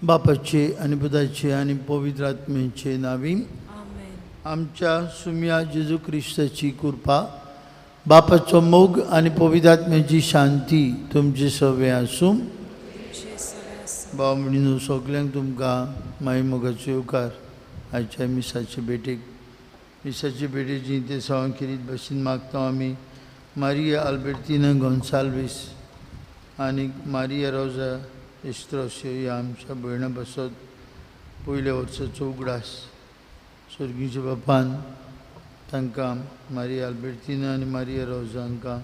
बापाचे आनी पुताचे आनी पवित्र आत्म्याचे नांवी आमच्या सुम्या जेजू क्रिस्ताची कृपा, बापाचो मोग आनी पवित्र आत्म्याची शांती तुमचे सगळे आसूं। भाव भयणींनो, सगल्यांक तुमकां माई मोगाचो येवकार आयच्या मिसाचे भेटेक। मिसाचे भेटेची ते सवां खेरीत भशेन मागता आमी मारिया आल्बेर्तिना गोन्साल्वीस आनी मारिया रोजा एस्ट्रोसियो ह्या आमच्या भयणां पासत पयल्या वर्साचो उगडास सर्गीच्या बापान तांकां मारिया आल्बेर्तिना आनी मारिया रोजा हांकां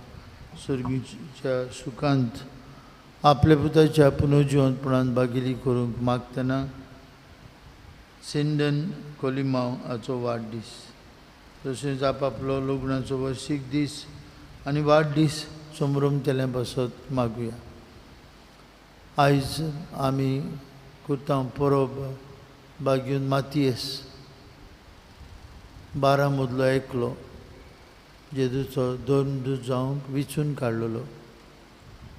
सर्गीच्या सुखांत आपल्या पुताच्या पुनर्जिवंतपणान बागिली करूंक मागतना सिंडन कोलिमाव हाचो वाडदीस, तशेंच आपआपलो लग्नाचो वर्सीक दीस आनी वाडदीस संभ्रमतल्या पासत मागुया। आयज आमी करता परब बागीवन मातियस 12 मदलो एकलो जेजूचो धर्मदूत जावंक विचून काडलेलो।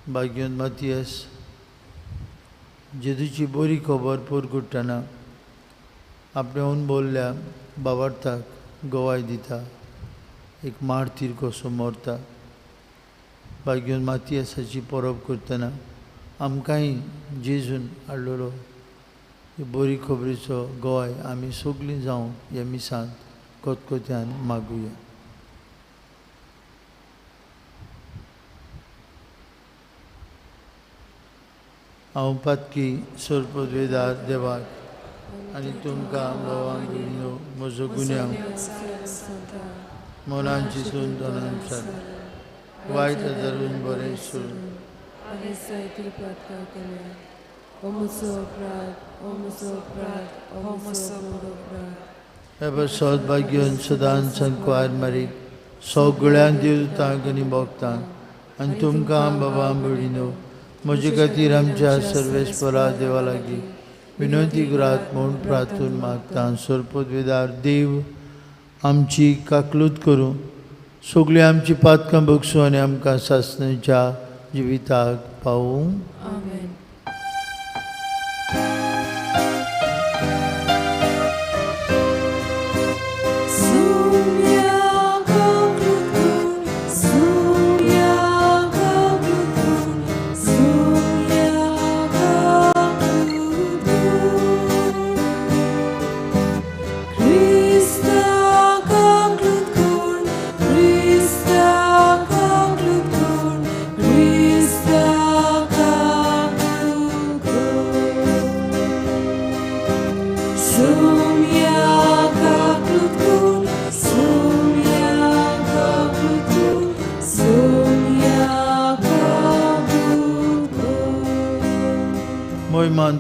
बागीवन मातियस जेजूची बरी खबर परगुट्टना आपणें अणभवल्ल्या बाबार्थाक गवाय दिता, एक मार्तीर कसो मरता। बागीवन मातियसाची परब करतना आमकांय जेजून हाडलेलो बरी खबरीचो गवाय आमी सगळीं जावन ह्या मिसांत खतखत्यान मागुया। हांव पातकी सर्पद्वेदार देवाक आनी तुमकां भावांक भयणींनो म्हजो गुन्यांव मनान चिंतून तनान वायट धरून बरें सोडून हे बसत भाग्यन सदां संकवार मारी सगळ्यांक देवतांक आनी भक्तांक आनी तुमकां बाबा भयणींनो म्हजे खातीर आमच्या सर्वेस्परा देवा लागीं विनंती करात म्हूण प्रार्थून मागता। सर्पद्वेदार देव आमची काकलूत करूं, सगळीं आमची पातकां बगसूं आनी आमकां सासणाच्या जिविताक पावूं।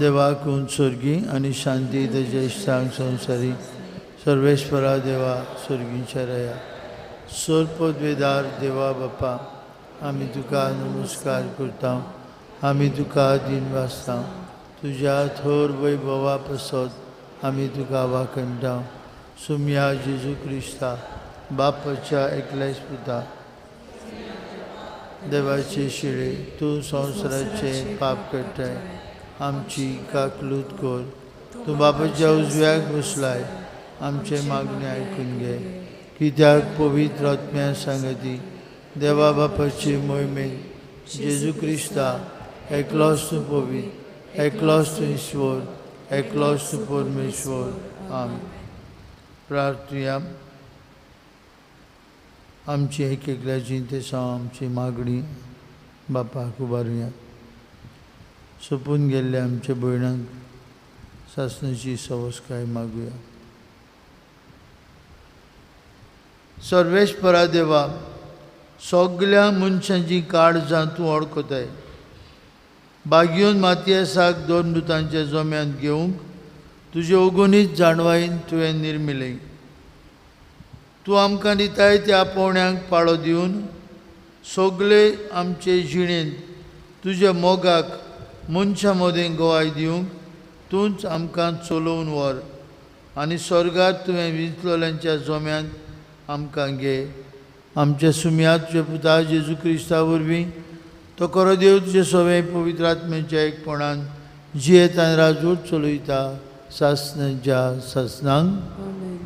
देवाक स्वर्गी आनी शांती तेजे इश्टांक संवसारी सर्वेश्वरा देवा स्वर्गीच्या रया सर्पद्वेदार देवा बापा आमी तुका नमस्कार करता, आमी तुका दिन वाचता, तुज्या थोर वैभवा पासत आमी तुका वाखणटा। सुम्या जेजू क्रिस्ता बापाच्या एकल्याच पुता देवाचे शिळे तूं संवसाराचें पाप करताय आमची काकलूत कर। तूं बापाच्या उजव्याक बसलाय आमचे मागणे आयकून घे, कित्याक पवित्र आत्म्या सांगती देवा बापाची मोहिमेन जेजू क्रिस्ता एकलोच तूं पवित्र, एकलोच तूं ईश्वर, एकलोच तूं परमेश्वर। आमेन। प्रार्थुया। आमची एक एकल्याची तेसांव आमची मागणी बापाक उबारुया। सोंपून गेल्ल्या आमच्या भयणांक सासणाची सवसकाय मागुया। सर्वेस्परा देवा, सगल्या मनशांची काळजां तूं वळखताय। बागयोन मातयेसाक दोन दुतांच्या जम्यांत घेवंक तुजे अगणीत जाणवायेन तुवें निर्मिलें। तूं आमकां दिताय त्या आपोवण्यांक पाळो दिवन सगळे आमचे जिणेंत तुज्या मोगाक मनशां मदें गवाय दिवंक तूंच आमकां चलोवन व्हर आनी स्वर्गात तुवें विंचलोल्यांच्या जम्यांत आमकां घे। आमच्या सुम्यात तुज्या पुता जेजू क्रिस्ता वरवीं तो खरो देव तुजे सगळे पवित्र आत्म्याच्या एकपणान जियेतान राजवट चलयता सासनाच्या सासनांक. आमेन.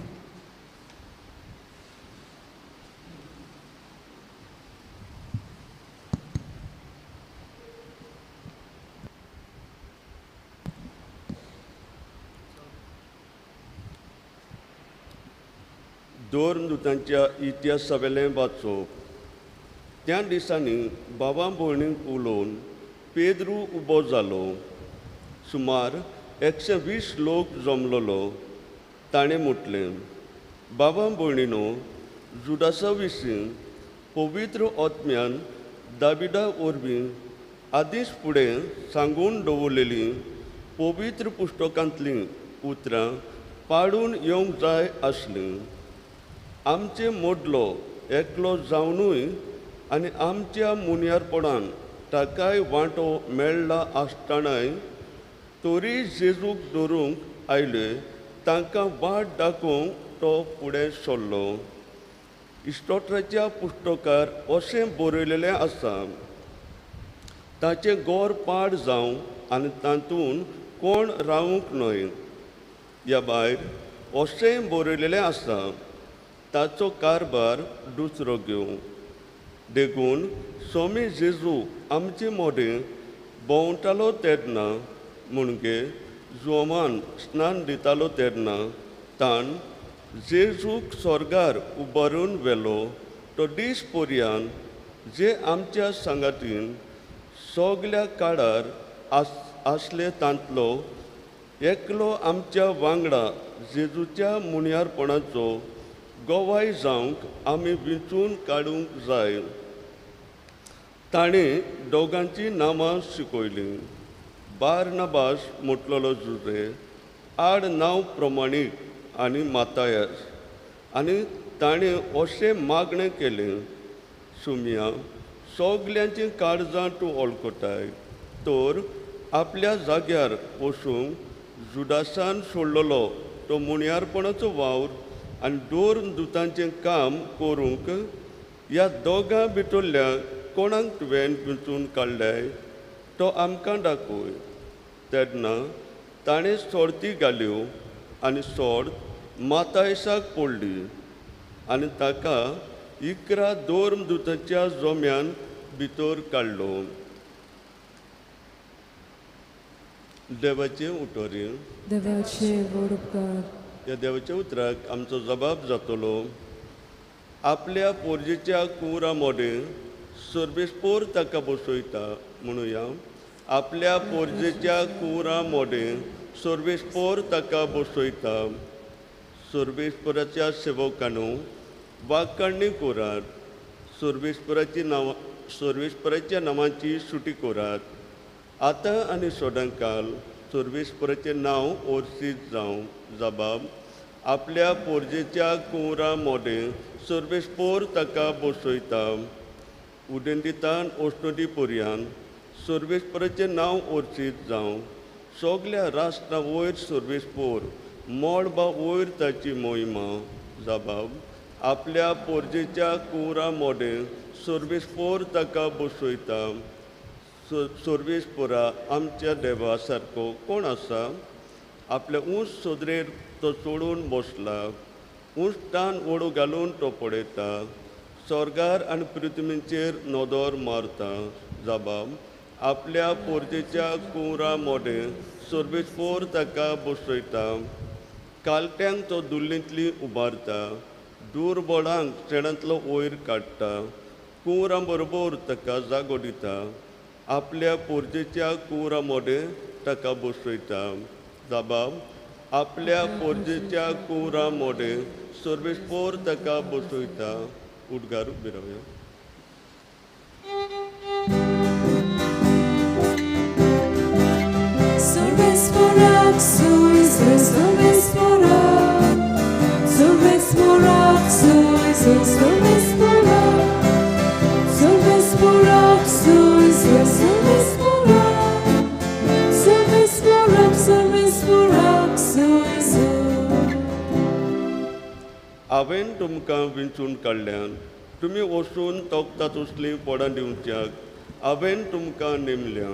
दोन दुतांच्या इतिहासावेलें वाचप. त्या दिसांनी बाबा भयणींक उलोवन पेद्रू उबो जालो. सुमार 120 लोक जमलेलो. ताणें म्हटलें, बाबा भयणीनो, जुदासा विशीं पवित्र आत्म्यान दाविदा वरवीं आदींच फुडें सांगून दवरलेलीं पवित्र पुस्तकांतलीं उतरां पाडून येवंक जाय आसलीं. आमचे मोडलो एकलो जावनूय आनी आमच्या मुनयारपणान ताकाय वांटो मेळ्ळा आसतनाय तरी जेजूक धरूंक आयले तांकां वाट दाखोवंक तो फुडें सरलो. इश्टोत्राच्या पुस्तकार अशें बरयलेलें आसा, ताचें गोर पाड जावं आनी तातूंत कोण रावूंक न्हय. ह्या भायर अशेंय बरयलेलें आसा, ताचो कारभार दुसरो घेवं. देखून स्वामी जेजू आमचे मदें भोंवतालो तेन्ना, म्हणजे जोमान स्नान दितालो तेन्ना, ताण जेजूक स्वर्गार उबारून व्हेलो तो दीस पर्यान जे आमच्या सांगातीन सगल्या काळार आसले तांतलो एकलो आमच्या वांगडा जेजूच्या मुनयारपणाचो गवाय जावंक आमी विंचून काडूंक जाय. ताणें दोगांचीं नांवां शिकयलीं, बार्नबास म्हटलेलो जुजे आड नांव प्रमाणीक आनी मातायस. आनी ताणें अशें मागणें केलें, सुमया सगल्यांचीं काळजां तूं वळखताय, तर आपल्या जाग्यार वचूंक जुदासान सोडलेलो तो मुनयारपणाचो वावर आनी दोन दुतांचें काम करूंक ह्या दोगां भितरल्या कोणाक तुवें विंचून काडल्याय तो आमकां दाखय. तेन्ना ताणें सोर्ती घाल्यो आनी सोर्त मातायसाक पडली आनी ताका 11 दोन दुतांच्या जोम्यान भितर काडलो. देवाचें उतोरी. देवाचे व्हड उपकार. ह्या देवाच्या उतराक आमचो जबाब जातलो. आपल्या पोरजेच्या कुंवरा मोडें सर्वेस्पोर ताका बसयता. म्हणुया, आपल्या पोरजेच्या कुंवरा मोडें सर्वेस्पोर ताका बसयता. सर्वेस्पराच्या सेवकांनो वाकाणी करात, सर्वेस्पराची नांवां सर्वेस्पराच्या नांवाची सुटी करात. आतां आनी सदांकाल सर्वेस्पराचें नांव ओर्सीत जावं. जबाब, आपल्या पोरजेच्या कुंवरा मोडें सर्वेस्पोर ताका बसयता. उदेंतितान अस्तंती पर्यान सर्वेस्पराचें नांव ओर्सीत जावं. सगल्या राष्ट्रां वयर सर्वेस्पोर, मळबा वयर ताची मोहिमा. जबाब, आपल्या पोरजेच्या कुंवरा मोडें सर्वेस्पोर ताका बसयता. सर्वेस्पोरा आमच्या देवा सारको कोण आसा? आपल्या ऊंच सोदरेर तो चडून बसला, ऊंच तान ओडू घालून तो पळयता, स्वर्गार आनी पृथ्वीचेर नदर मारता. जबाब, आपल्या पोरजेच्या कुंवरा मोडें सर्वेस्पोर ताका बसयता. कालट्यांक तो दुल्लींतली उबारता, दुर्बळांक शेणांतलो वयर काडटा, कुंवरां बरोबर ताका जागो दिता. आपल्या पोरजेच्या कुंवरा मोडें ताका बसयता. जबाब, आपल्या पोरजेच्या कुंवरा मोडें सर्वेस्पोर ताका बसयता. उद्गार उबे रावया. सर्वेस्पोराक सोय सर्वेस्पोराक, सर्वेस्पोराक सोय सर्वेस्पोराक, सर्वेस्पोराक सोय सर्वेस्पोराक, सर्वेस्पोराक सर्वेस्पोराक सोय. हांवें तुमकां विंचून काडल्यान तुमी वचून तोखता तसलीं पडां दिवच्याक हांवें तुमकां नेमल्या.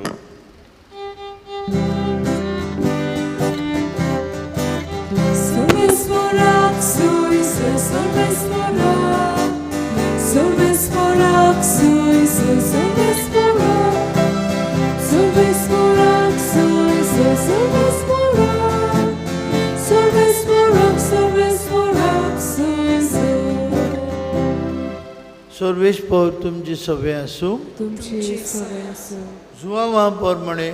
सर्वेस्पर तुमची सवे आसूं, तुमची सवे आसूं. जुवांवा प्रमाणे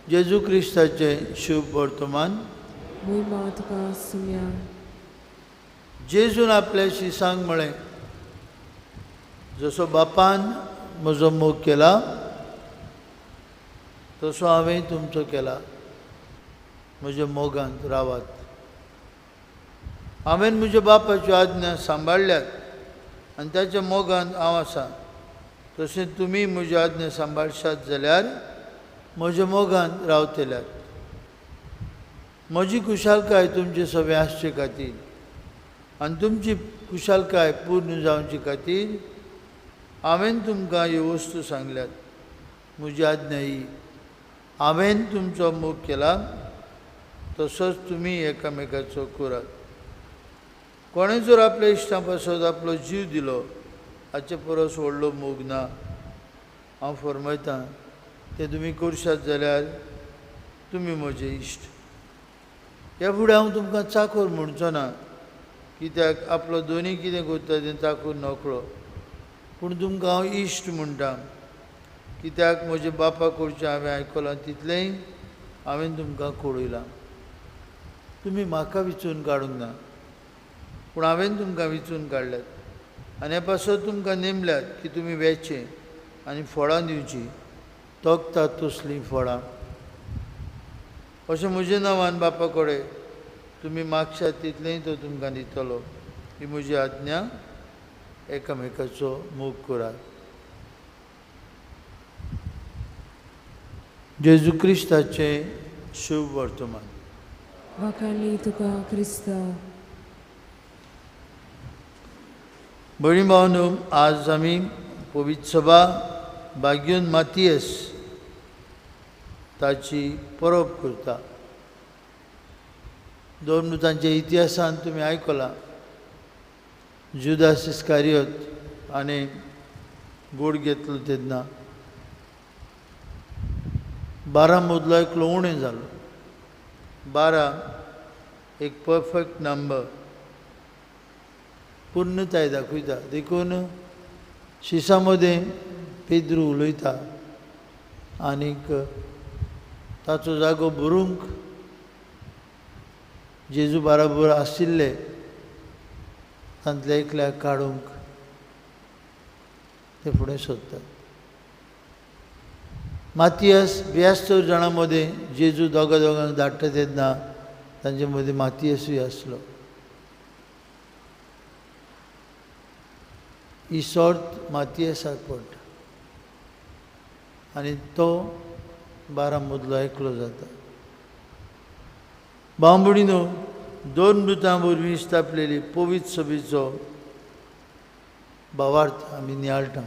जेजू क्रिस्ताचें शुभ वर्तमान. महिमा तुका सुम्या. जेजून आपल्या शिसांक म्हळें, जसो बापान म्हजो मोग केला तसो हांवें तुमचो केला, म्हज्या मोगांत रावात. हांवें म्हज्या बापाच्यो आज्ञा सांबाळ्ळ्यात आनी ताच्या मोगांत हांव आसा, तशें तुमी म्हज्यो आज्ञा सांबाळशात जाल्यार म्हज्या मोगांत रावतल्यात. म्हजी खुशालकाय तुमचे सगळे आसचे खातीर आनी तुमची खुशालकाय पूर्ण जावचे खातीर हांवें तुमकां ह्यो वस्तू सांगल्यात. म्हजी आज्ञा ही, हांवें तुमचो मोग केला तसोच तुमी एकामेकाचो करात. कोणें जर आपल्या इश्टां पासत आपलो जीव दिलो हाचे परस व्हडलो मोग ना. हांव फरमायतां तें तुमी करशात जाल्यार तुमी म्हजे इश्ट. ह्या फुडें हांव तुमकां चाकोर म्हणचो ना, कित्याक आपलो दोनी कितें करता तें चाकूर नकळो, पूण तुमकां हांव इश्ट म्हणटा, कित्याक म्हज्या बापा कडचें हांवें आयकलां तितलेंय हांवें तुमकां कळयलां. तुमी म्हाका विचून काडूंक ना, पूण हांवें तुमकां विचून काडल्यात आनी हे पासत तुमकां नेमल्यात की तुमी वेचें आनी फळां दिवचीं, तोखतात तसलीं फळां. अशें म्हज्या नांवान बापा कडेन तुमी मागशात तितलेंय तो तुमकां दितलो. ही म्हजी आज्ञा, एकामेकाचो मोग करात. जेजू क्रिस्ताचें शुभ वर्तमान. वाखाणली तुका क्रिस्ता. भयणी भावनो, आज आमी पवित्र सभा बाग्यून मातियस ताची परब करता. दोन तांच्या इतिहासान तुमी आयकलां, जुदास इस्कारियोत आनी गोड घेतलो तेन्ना 12 मदलो एकलो उणें जालो. 12 एक परफेक्ट नंबर, पूर्णताय दाखयता. देखून शिसा मदें पेद्रू उलयता आनीक ताचो जागो भरूंक जेजू बाराबर आशिल्ले तांतले एकल्याक काडूंक ते फुडें सोदतात. मातियस 72 जाणां मदें जेजू दोगा दोगांक धाडटा तेन्ना तांचे मदें मातियसूय आसलो. ही सोर्त मातियसाक पडटा आनी तो 12 मदलो एकलो जाता. बांबुडीनो, दोन मृतां वरवीं स्थापलेली पवित्र सभेचो भावार्थ आमी नियाळटा.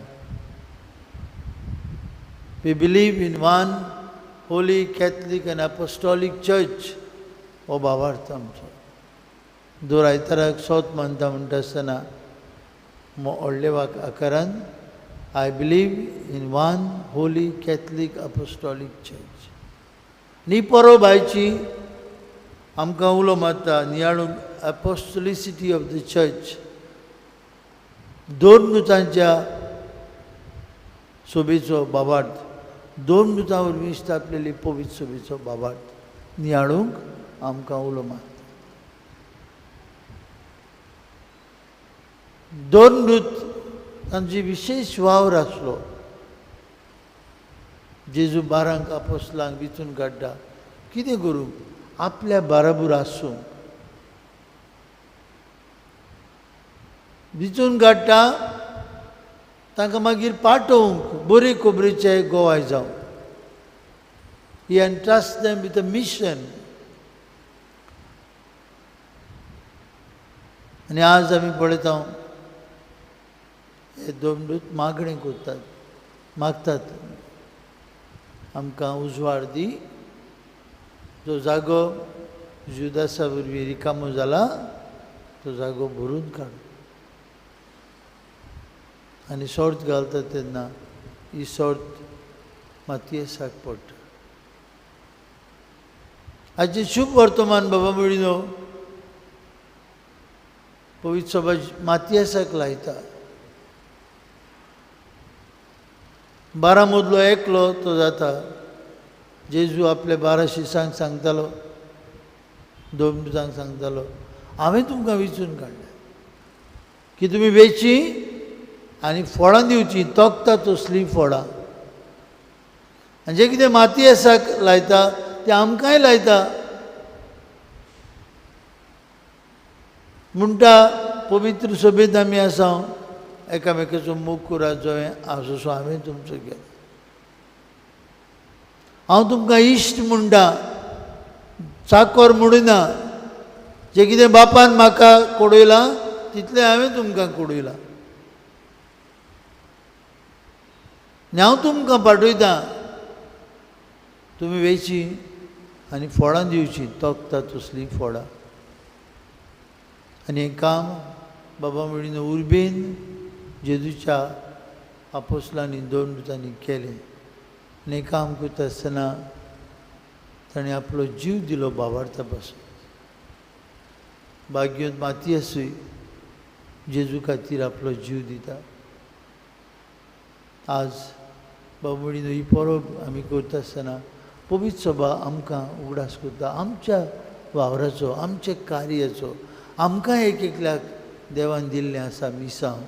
We believe in one holy Catholic and Apostolic Church हो भावार्थ आमचो. दर आयताराक सोत मानता म्हणटा आसतना व्हडले आकारान I believe in one holy Catholic Apostolic Church. न्ही परब आयची आमकां उलो मारता नियाळूंक एपोस्टोलिसिटी ऑफ the church, दोन दुतांच्या सोबेचो बाबार्थ, दोन दुतां वरवीं स्थापलेली पवित्र सोबेचो बाबार्थ नियाळूंक आमकां उलो मारता. दोन दूत तांची विशेश वावर आसलो. जेजू 12 आपोस्लांक विचून काडटा, कितें करूं, आपल्या बाराबर आसूंक विचून काडटा, तांकां मागीर पाठोवंक बरे खबरेचे गोवाय जावं. He entrusts them with a mission. आनी आज आमी पळयता हे दोन दूत मागणें करतात, मागतात आमकां उजवाड दी, जो जागो जुदासा वरवीं रिकामो जाला तो जागो भरून काडप. आनी सोर्त घालता तेन्ना ही सोर्त मातयेसाक पडटा. आजचें शुभ वर्तमान बाबा भयणीनो पवित्र सभा मातयेसाक लायता. 12 मदलो एकलो तो जाता. जेजू आपल्या 12 शिसांक सांगतालो, 2 दिसांक सांगतालो, हांवें तुमकां विचून काडलें की तुमी वेची आनी फळां दिवचीं, तोखता तसलीं फळां. आनी जें कितें मातयेसाक लायता तें आमकांय लायता. म्हणटा पवित्र सभेंत आमी आसा, एकामेकाचो मोग करात जो जसो हांवें तुमचो केलो. हांव तुमकां इश्ट म्हणटा, चाकोर म्हणिना. जें कितें बापान म्हाका कोडयलां तितलें हांवें तुमकां कोडयलां. आनी हांव तुमकां पाठयतां, तुमी वेची आनी फळां दिवचीं, तोखता तसलीं फळां. आनी हें काम बाबा भयणीनो उर्बेन जेजूच्या आपोस्लांनी 2 दुतांनी केलें. आनी हें काम करता आसतना ताणें आपलो जीव दिलो बाबार्था पासून. भाग्योत मातयेसूय जेजू खातीर आपलो जीव दिता. आज बाबा भयणीनो ही परब आमी करता आसतना पवित्र सभा आमकां उगडास करता आमच्या वावराचो, आमच्या कार्याचो. आमकां एक एकल्याक देवान दिल्लें आसा मिसांव,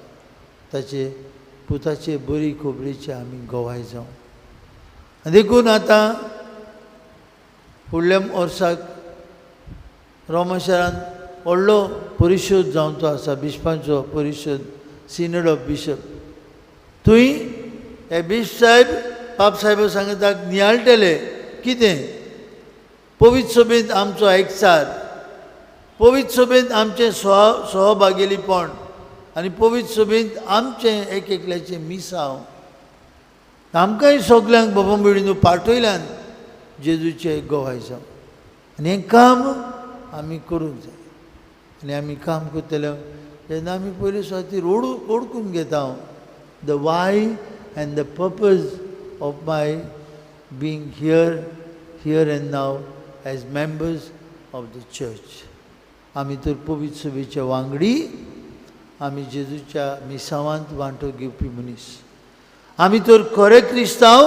ताचे पुताचे बरी खबरेचे आमी गवाय जावं. आनी देखून आतां फुडल्या वर्साक रोमा शारांत व्हडलो परिशोद जावचो आसा, बिशपांचो परिशोद, सिनड ऑफ बिशप. थंय हे बिशप साहेब पाप साहेबा सांगताक नियाळटले कितें पवित्र सभेंत आमचो एकचार, पवित्र सभेंत आमचें सहभागेलीपण आनी पवित्र सभेंत आमचें एक एकल्याचें मिसांव. आमकांय सगल्यांक बाबा भयणीनो पाठयल्यान जेजूचे गवाय जावं. आनी हें काम आमी करूंक जाय. आनी आमी काम करतले तेन्ना आमी पयले सुवातेर ओडकून घेता the why and the purpose of my being here, here and now as members of the church. आमी तर पवित्र सभेच्या वांगडी, आमी जेजूच्या मिसावांत वांटो घेवपी मनीस. आमी तर खरे क्रिस्तांव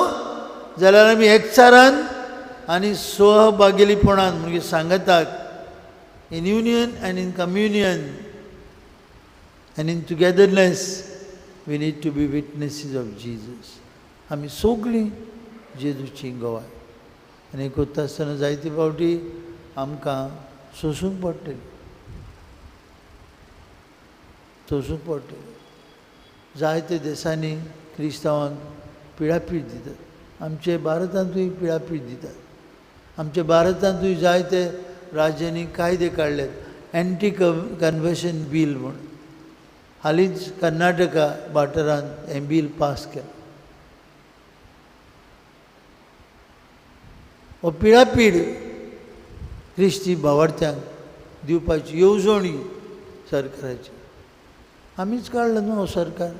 जाल्यार आमी एकचारान आनी सहभागेलीपणान म्हणजे सांगतात in union and in communion and in togetherness we need to be witnesses of Jesus. आमी सगळीं जेजूची गवाय. आनी करता आसतना जायते फावटी आमकां सोंसूंक पडटलें, सोंसूंक पडटलें. जायते देशांनी क्रिस्तांवांक पिळापीळ दितात, आमचे भारतांतूय पिळापीळ दितात. आमच्या भारतांतूय जायते राज्यांनी कायदे काडल्यात, एन्टी कन्वर्शन बील म्हूण. हालींच कर्नाटका वाठारांत हें बील पास केलें. हो पिळापीळ क्रिस्ती भावार्थ्यांक दिवपाची येवजणी सरकाराची. आमीच काडला न्हू हो सरकार,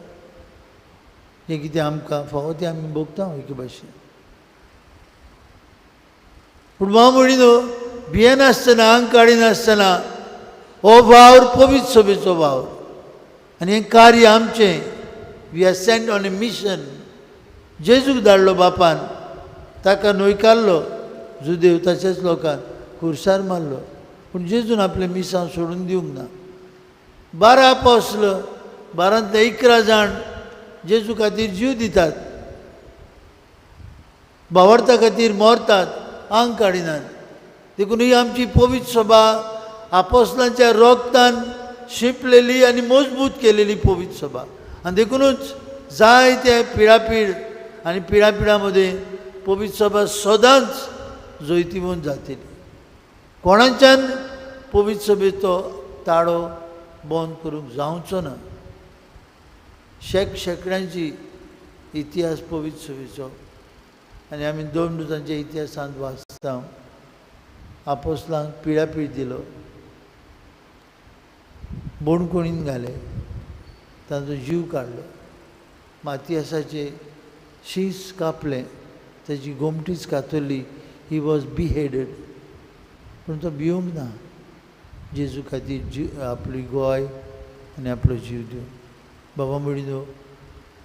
जें कितें आमकां फावो तें आमी भोगता एके भाशेन. पूण भाव भयणीनो भियेनासतना, आंग काडिनासतना हो वावर पवित्र सभेचो वावर आनी हें कार्य आमचें. We are sent on a mission. जेजूक धाडलो बापान, ताका न्हयकारलो जुदेव ताच्याच लोकान, खुर्सार मारलो, पूण जेजून आपलें मिसांव सोडून दिवंक ना. 12 आपोस्ल, 12 11 जाण जेजू खातीर जीव दितात, भावार्था खातीर मरतात, आंग काडिनात. देखून ही आमची पवित्र सभा आपोस्लांच्या रोगतान शिंपलेली आनी मजबूत केलेली पवित्र सभा. आनी देखुनूच जायते पिळापीळ आनी पिळापिळा मदें पवित्र सभा सदांच जैतिवंत जातली. कोणाच्यान पवित्र सभेचो ताळो बंद करूंक जावचो ना. शेक शेंकड्यांची इतिहास पवित्र सभेचो आनी आमी 2 दिसांच्या इतिहासांत वाचता. आपोस्लांक पिळापीळ दिलो, बोणकोणीन घाले, तांचो जीव काडलो. मातियासाचे शीस कापलें, ताची गोमटीच कातरली. He was beheaded. पूण तो भिवंक ना. जेजू खातीर जीव आपली गोवाय आनी आपलो जीव दिवन. बाबा भयणीनो,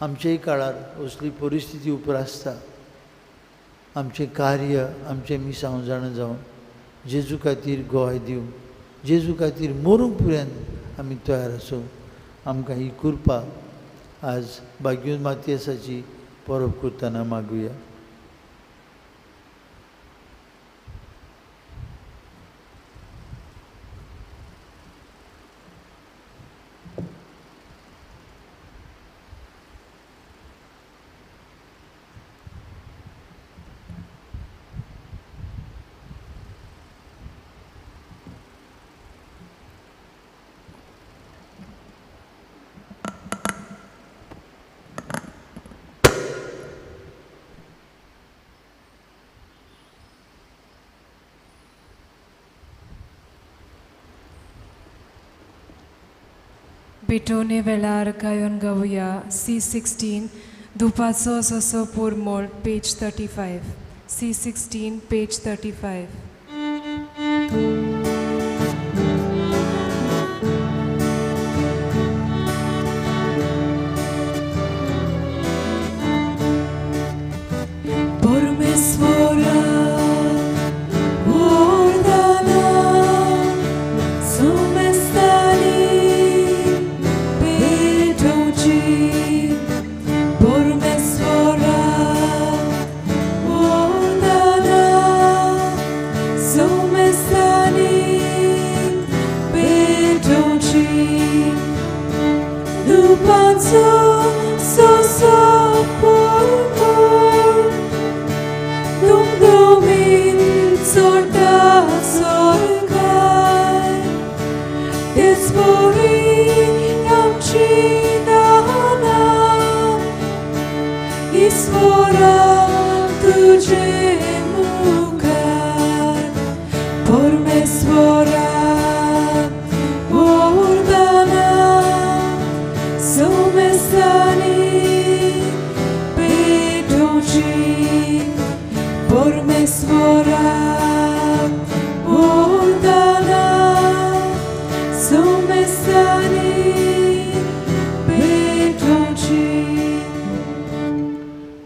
आमच्याय काळार असली परिस्थिती उप्रासता. आमचें कार्य, आमचें मिसांव जाणा जावन जेजू खातीर गोवाय दिवंक, जेजू खातीर मरूंक पर्यंत आमी तयार आसूं. आमकां ही कृपा आज बाग्यून मातियासाची परब करतना मागुया. भेटोवणे वेळार गायोन गावया C16 दुपाचो ससो पुरमोळ पेज 35 C16 page 35.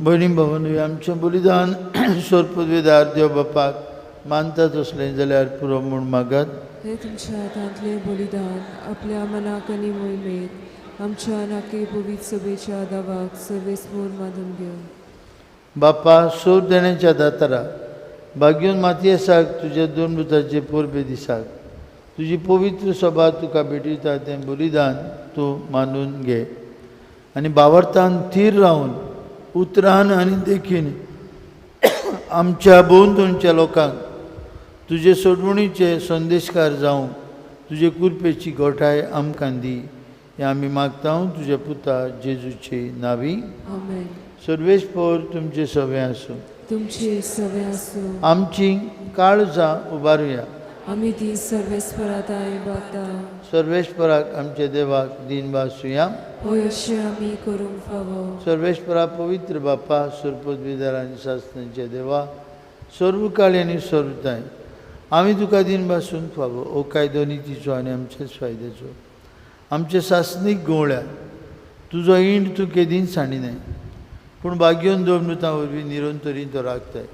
भयणी भावांनो, आमचें बलिदान सोरपदवेदार देव बापाक मानता तसलें जाल्यार पुरो म्हूण मागात. हे तुमच्या हातांतलें बलिदान आपल्या मनाक आनी मोहिमेक आमच्या नाके पवित्र सभेच्या दावाक सर्वेस्पोर मानून घेवन. बापा, सोर देण्याच्या दातारा बागेवन मातयेसाक तुज्या दोन मृताचे पोरबे दिसाक तुजी पवित्र सभा तुका भेटयता तें बलिदान तूं मानून घे आनी बावरतान थीर रावन उतरान आनी देखीन आमच्या भोंवतणच्या लोकांक तुजे सोडवणीचे संदेशकार जावंक तुजे कृपेची गोठाय आमकां दी. हें आमी मागता तुज्या पुता जेजूचे नावी. आमेन. सर्वेस्पोर तुमचे सवे आसूं. तुमचे सवे आसूं. आमची काळजां उबारुया. आमी ती सर्वेस्पराताय बाता. सर्वेस्पराक आमच्या देवाक दीन भासुया. होय अशें आमी करूंक फावो. सर्वेस्परा पवित्र बापा, सुरपदवीदार आनी सासणाच्या देवा, सर्वकाळी आनी सर्वताय आमी तुका दीन भासूंक फावो. ओ कायदो नितीचो आनी आमचेच फायद्याचो आमचे सासणीक गवळ्या तुजो इंड तूं केदीन सांडिनाय, पूण बागयोन दोन मृतां वरवीं निरंतरीन तो राखताय.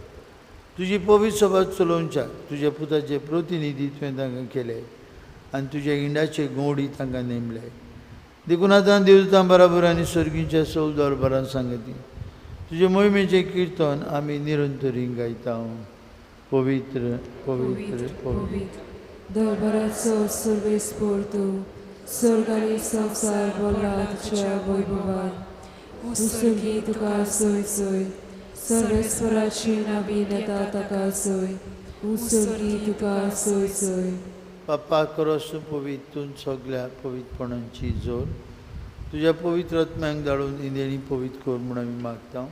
तुजी पवित्र सभा चलोवच्या तुज्या पुताचे प्रतिनिधी तुवें तांकां केले आनी तुज्या इंडाचे गोवडी तांकां नेमले. देखून आतां देवतां बराबर आनी सर्गीच्या सौ दरबारान सांगती तुजे मोहिमेचें किर्तन आमी निरंतरीन गायता. पवित्र पवित्र पवित्र दरबाराचो सर्वेस्पोर तूं स्वर्ग आनी संवसार भरला तुज्या वैभवान. उसर्गी तुका सोय सोय सर्वेस्पराची नवीन येता ताका सोय. उसर्गी तुका सोय सोय. बाप्पा, करोस पवित्र तूं सगल्या पवित्रपणांची जोर तुज्या पवित्र आत्म्यांक धाडून इंदेणी पवित्र कर म्हूण आमी मागता.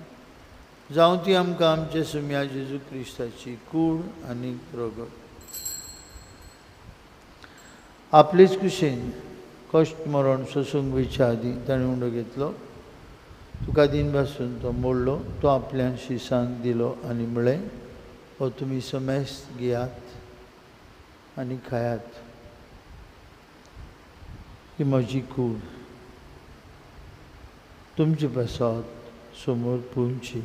जावं ती आमकां आमचे सुम्या जेजू क्रिस्ताची कूड आनी रगत. आपलेच कुशेन कश्ट मरण सोसूंक वयच्या आदीं ताणें उंडो घेतलो, तुका दिन भासून तो मोडलो, तो आपल्या शिसांक दिलो आनी म्हळें, हो तुमी समेस्त घेयात आनी खायात, ही म्हजी कूड तुमचे पासत समोर पुंची।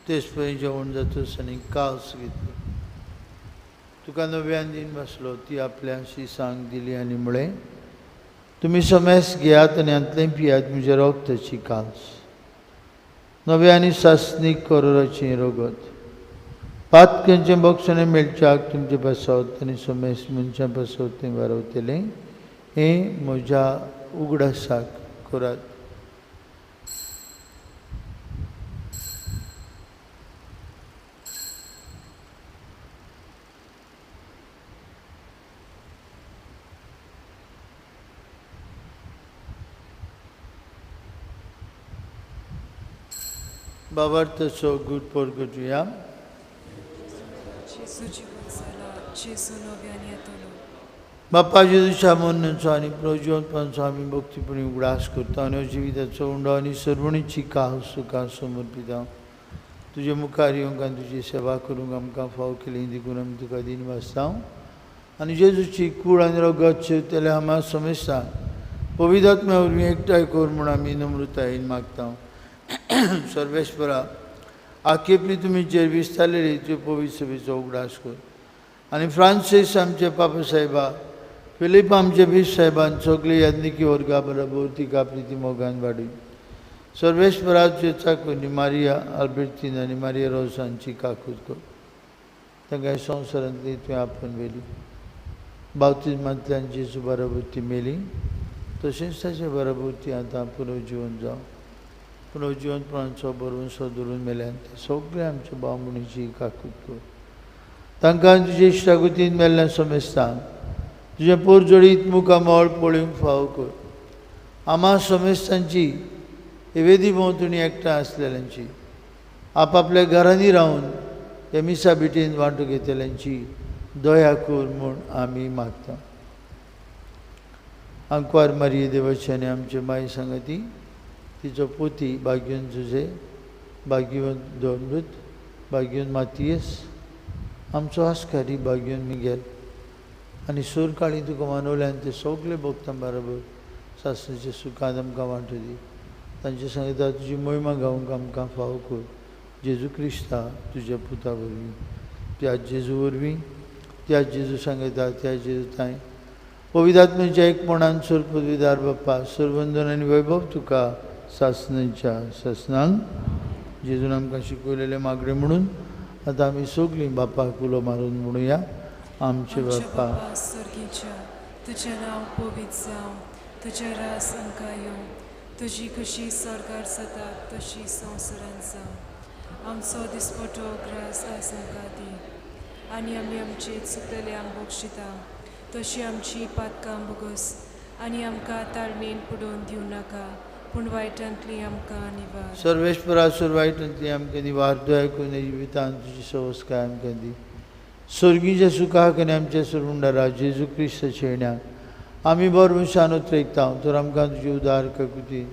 तेच पळय जेवण जातच आनी कास घेतली, तुका नव्यान दिन बसलो, ती आपल्या शिसांक दिली आनी म्हळें, तुमी समेस घेयात आनी हांतलें पियात, म्हज्या रगताची कास, नव्या आनी सासणीक करोराचें रगत, पातक्यांचें बक्षणें मेळच्याक तुमचे पासत आनी समेस मनशां पासत तें वारवतलें, हें म्हज्या उगडासाक करात। बाबार्थचो गुड परगटुया। बाप्पा जेजूच्या मरणाचो आनी प्रज्वलपणाचो आमी भक्तीपणी उगडास करता आनी जिविताचो उंडो आनी सर्वणीची काह सुखा समर्पिता। तुजे मुखार येवंक आनी तुजी सेवा करूंक आमकां फाव केली देखून आमी तुका दिन वाचता आनी जेजूची कूड आनी रगत शेवतले आमा समजता पवित्र आत्म्या वरवीं एकठांय कर म्हूण आमी नम्रतायेन मागता। सर्वेश्वरा आखेपी तुमी चेर विस्तारलेली तुजे पवित्र सभेचो उगडास कर आनी फ्रांसीस आमचे पापा साहेबा, फिलीप आमचे बीस साहेबान सगळे याज्ञिकी वर्गा बरोबर तिका प्रिती मोगान वाडय। सर्वेश्वरा तुजे चाकून मारिया आल्बेर्तीन आनी मारिया रोजांची काकूत कर, तांकां संवसारांतली तुवें आपोवन व्हेली, बावतिज्मांतल्यान जेजू बरोबर ती मेली, तशेंच ताचे बरोबर ती आतां पुनर्जिवन जावं, पुनर्जिवनपणाचो बरोवंसो धरून मेल्यान ते सगळे आमच्या भाव भयणीची काकूत कर, तांकां तुजे इश्टागतीन मेल्ल्या समेस्तांक तुजें पोरजोडीत मुखामळ पळोवंक फावो कर। आमा समेस्तांची वेदी भोंवतणी एकठांय आसलेल्यांची, आपापल्या घरांनी रावन ह्या मिसा भेटीन वांटो घेतल्यांची दया कर म्हूण आमी मागता। आंकवार मारिये देवाची आनी आमचे माय सांगाती, तिचो पोती भाग्यवन जुझे, भाग्यवंत दोनमृत, भाग्यवंत मातियस, आमचो आस्कारी भाग्यवंत मिगेल आनी सोरकाळी तुका मानवल्यान ते सगळे भक्तां बरोबर सासणेच्या सुखान आमकां वांटो दी। तांचे सांगता तुजी मोहिमा गावंक आमकां फावो कर, जेजू क्रिस्ता तुज्या पुता वरवीं, त्या जेजू वरवीं, त्या जेजू सांगता त्या जेजू तांय पवित्र आत्म्याच्या एकपणान सोर पदवीदार बाप्पा सर्वंदन आनी वैभव तुका सासणाच्या सासणांक। जेजून आमकां शिकयलेलें मागणें म्हणून आतां आमी सगळीं बापाक उलो मारून म्हणुया, आमचे बापा स्वर्गीच्या, तुजें नांव पवित्र जावं, तुजें रास आमकां येवं, तुजी खुशी स्वर्गार जाता तशी संवसारांत जावं। आमचो दिसपटो ग्रास आयज आमकां दी आनी आमी आमचे चुकलेल्यांक बक्षिता तशी आमची पातकां भोगस आनी आमकां ताळमेन पडोवन दिवं नाका, पूण वायटांतली आमकां निवार। सर्वेश्वरा सोर वायटांतली आमकां निवार, दया करून जिवितांत तुजी सवसकाय आमकां दी। स्वर्गीच्या सुखाक आनी आमच्या सरमुंडारा जेजू क्रिस्ताच्या येण्याक आमी बरो मनशान उतरयता, तर आमकां तुजी उदार काकुती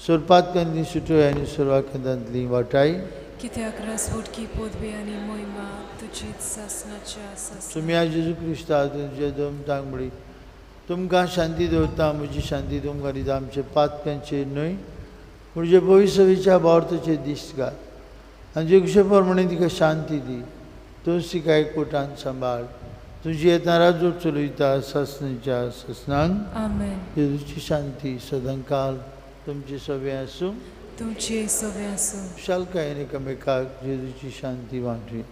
सोरपातकांतली सुटोय आनी सोरवाकांतांतली वाटाय। कित्याक रासवटकी पदवी आनी मोहिमा तुजीच सासणाच्या सासणाक। तुमी आज जेजू क्रिस्ता तुमच्या दोन म्हळी, तुमकां शांती दवरता, म्हजी शांती तुमकां दिता, आमचे पातकांचेर न्हय म्हणजे भविश्यच्या भावार्थाचेर दिश्ट घाल आनी जे कुशे प्रमाणे तिका शांती दी, तूं तिका एकवटान सांबाळ, तुजी येतना राजवट चलयता सासणाच्या सासणांक। आमेन। जेजूची शांती सदांकाल तुमचे सगळे आसूं, तुमचे सगळे आसूं। खुशालकायेन एकामेकाक जेजूची शांती वांटुया।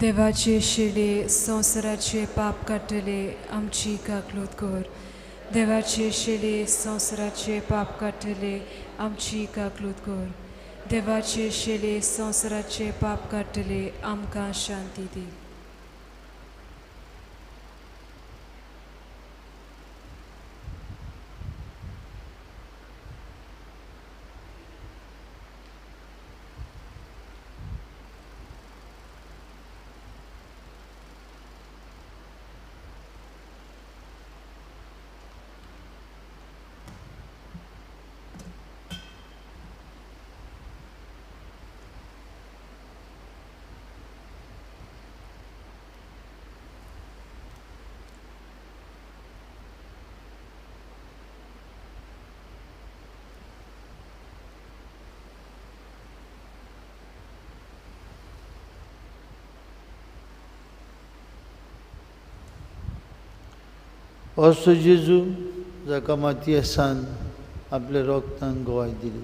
देवाचे शेडे संवसाराचे पाप काडटले आमची काकलूत कर, देवाचे शेडे संवसाराचे पाप काडटले आमची काकलूत कर, देवाचे शेले संवसाराचे पाप काडटले, आमकां शांती दी. असो जेजू जाका मातयेसान आपल्या रोगतान गोवाय दिली,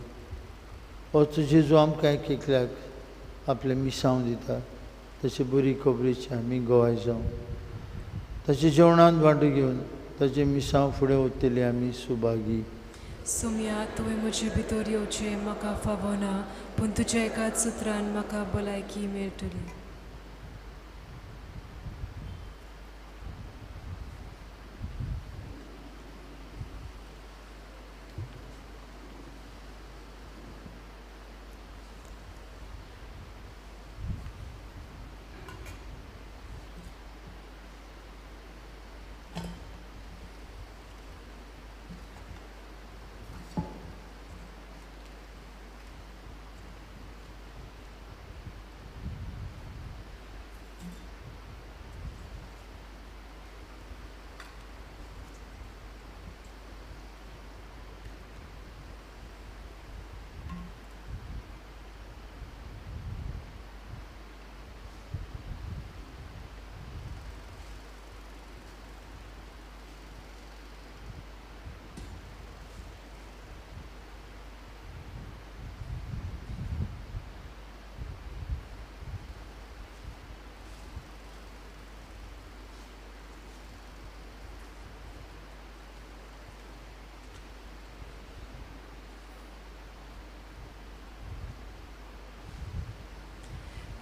असो जेजू आमकां एक एकल्याक आपलें मिसांव दिता. तशें बरी खबरेची आमी गोवाय जावं, ताचे जेवणांत वांटो घेवन ताचें मिसांव फुडें वतली आमी सुभागी. सुमया, तुवें म्हजे भितर येवचें म्हाका फावना, पूण तुज्या एकाच सुत्रान म्हाका भलायकी मेळटली.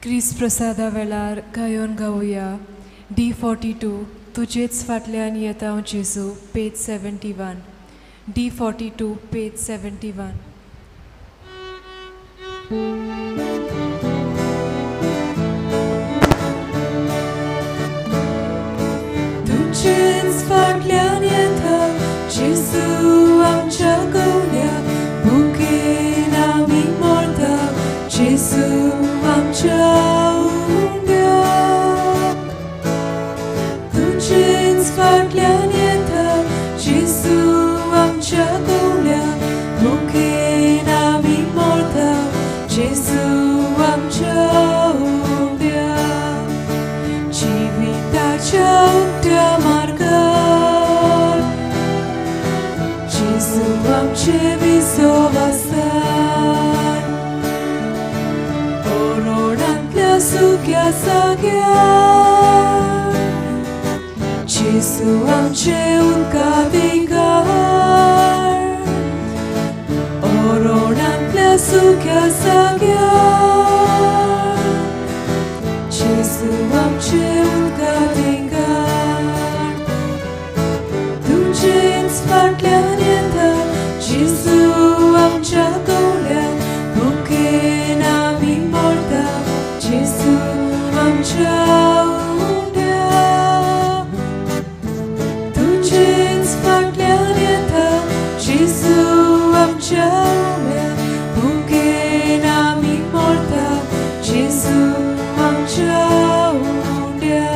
क्रिस्त प्रसादा वेळार गायोन गावया डी 42 तुजेच फाटल्यान येता हांव जेजू, पेज 71. डी 42 पेज 71. तुजेच फाटल्यान येता जेजू आमच्या गवल्या, भुकेन आमी मरता जेजू आमच्या उंड्या. तुजेच फाटल्यान येता जेजू आमच्या गवल्या, भुकेन आमी मरता जेजू आमच्या उंड्या. जिविताच्या उक्त्या मार्गार जेजू आमचे विसव आसा, सुक्या जाग्यार जेजू आमचे उदका बेगार. ओरोणांतल्या सुक्या जाग्यार जेजू आमचे उदका बेगार. तुजेच फाटल्यान येता जेजू आमच्या गवल्या, भुकेन आमी मरता जेजू आमच्या उंड्या. तुजेच फाटल्यान येता जेजू आमच्या उंड्या, भुकेन आमी मरता जेजू आमच्या उंड्या.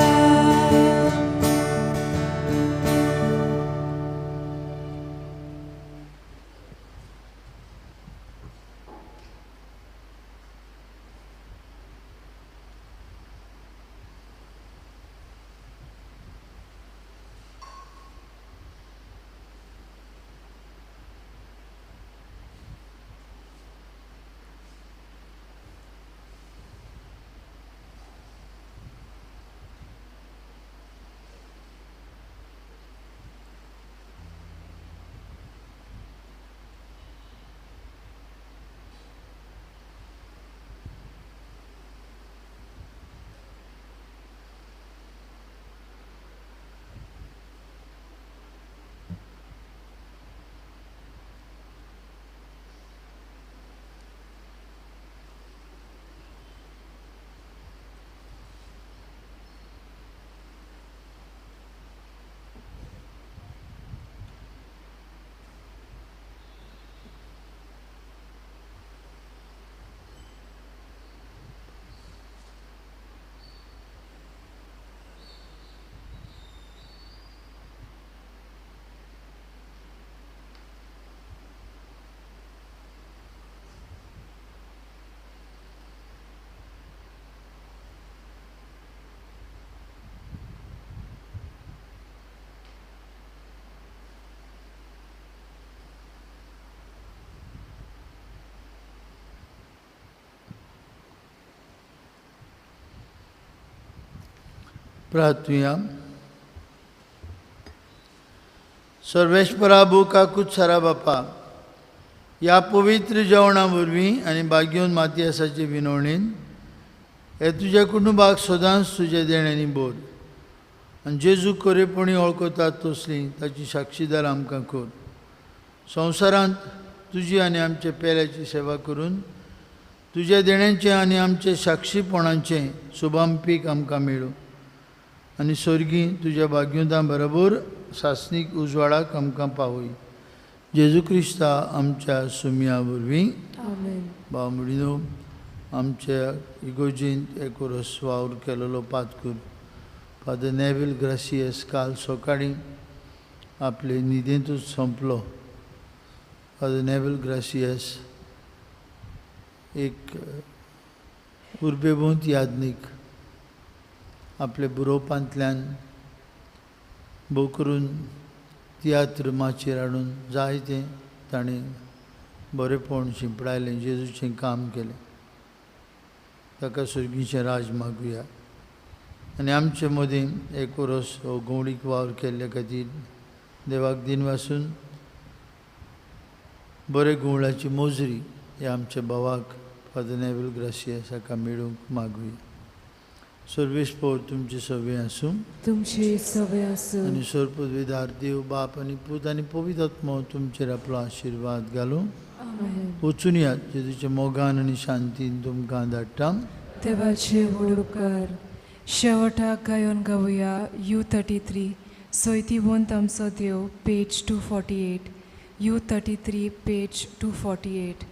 प्रार्थुया. सर्वेस्परा काकूत सारा बापा, ह्या पवित्र जेवणा वरवीं आनी भाग्योन मातियासाचे विनवणेन हे तुज्या कुटुंबाक सदांच तुजें देण्यांनी बोर आनी जेजू खरेपणी वळखतात तसली ताची साक्षीदार आमकां कर. संवसारांत तुजी आनी आमच्या पेल्याची सेवा करून तुज्या देण्यांचें आनी आमचे साक्षीपणाचें शुभांपीक आमकां मेळूं आनी सर्गी तुज्या भाग्योदां बरोबर सासणीक उजवाडाक आमकां पावय. जेजू क्रिस्ता आमच्या सुमया वरवीं. भाव भयणीनो, आमच्या इगोर्जींत एक वरस वावर केलेलो पातकूर फादर नेवील ग्रासियस काल सकाळीं आपले न्हिदेंतूच सोंपलो. फादर नेवील ग्रासियस एक उर्बेवंत याज्ञीक, आपले बरोवपांतल्यान भोव करून तियात्र माचयेर हाडून जायतें ताणें बरेपण शिंपडायलें, जेजूचें काम केलें. ताका सर्गीचें राज मागुया आनी आमचे मदीं एक वरस हो गवळीक वावर केल्ले खातीर देवाक दिनवासून बरे गुंवळाची मोजरी ह्या आमच्या भावाक फादर नेवील ग्रासियस हाका मेळूंक मागुया. सर्वेस्पोर तुमचे सगळें आसूं, तुमचे सगळें आसूं आनी सर्वपदवीदार देव बाप आनी पूत आनी पवित्र आत्मो तुमचेर आपलो आशिर्वाद घालूं. वचून यात जेजूच्या मोगान आनी शांतीन तुमकां धाडटा. देवाचे व्हड उपकार. शेवटाक गायोन गावया you 33 सोयतीवंत आमचो देव, पेज 248. You 33 page 248.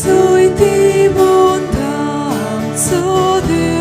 Soy ti bondad, soy Dios.